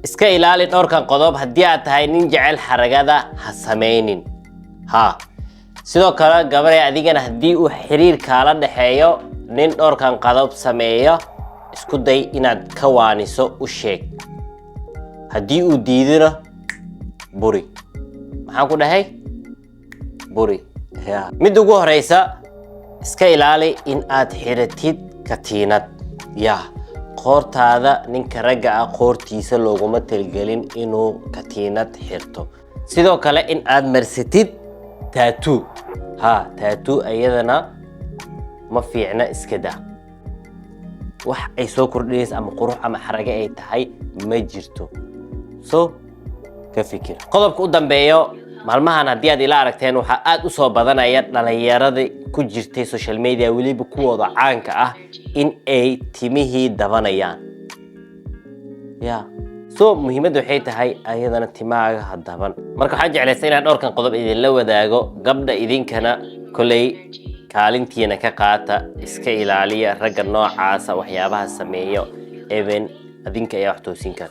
Iska ilaali dhowrkan qodob. Haddii aad tahay nin jecel xaragada, ha samaynin. Ha sidoo kale, gabarey, adigana haddii uu xiriir kaala dhexeeyo nin dhowrkan qodob sameeyo, isku day inaad ka waaniso, u sheeg. Haddii uu diidona, buri. Maxaan ku dhahay? Buri. Ya. Midda ugu horeysa, iska ilaali in aad xiratid katiinad. Ya, qoortaada, ninka ragga ah qoortiisa looguma talgelin inuu katiinad xirto. Sidoo kale in aad marsatid tattoo, ha, tattoo iyadana ma fiicna, iska daa. Wax ay soo kordhinaysa ama qurux ama xarage ay tahay ma jirto. So ka fikir. Qodobka u dambeeyo, maalmahan haddii aad ila aragteen, waxaa aad u soo badanaya dhalinyarada ku jirtay social media, weliba kuwooda caanka ah, in ay timihii dabanayaan. Ya, so muhiimadda waxay tahay ayadana timahaaga ha daban. Marka waxaan jeclaystay inaan dhowrkan qodob idinla wadaago. Gabdha, idinkana koley kaalintiina ka qaata, iska ilaaliya ragga noocaasa waxyaabaha sameeyo. Even adinka ayaa wax toosin kara.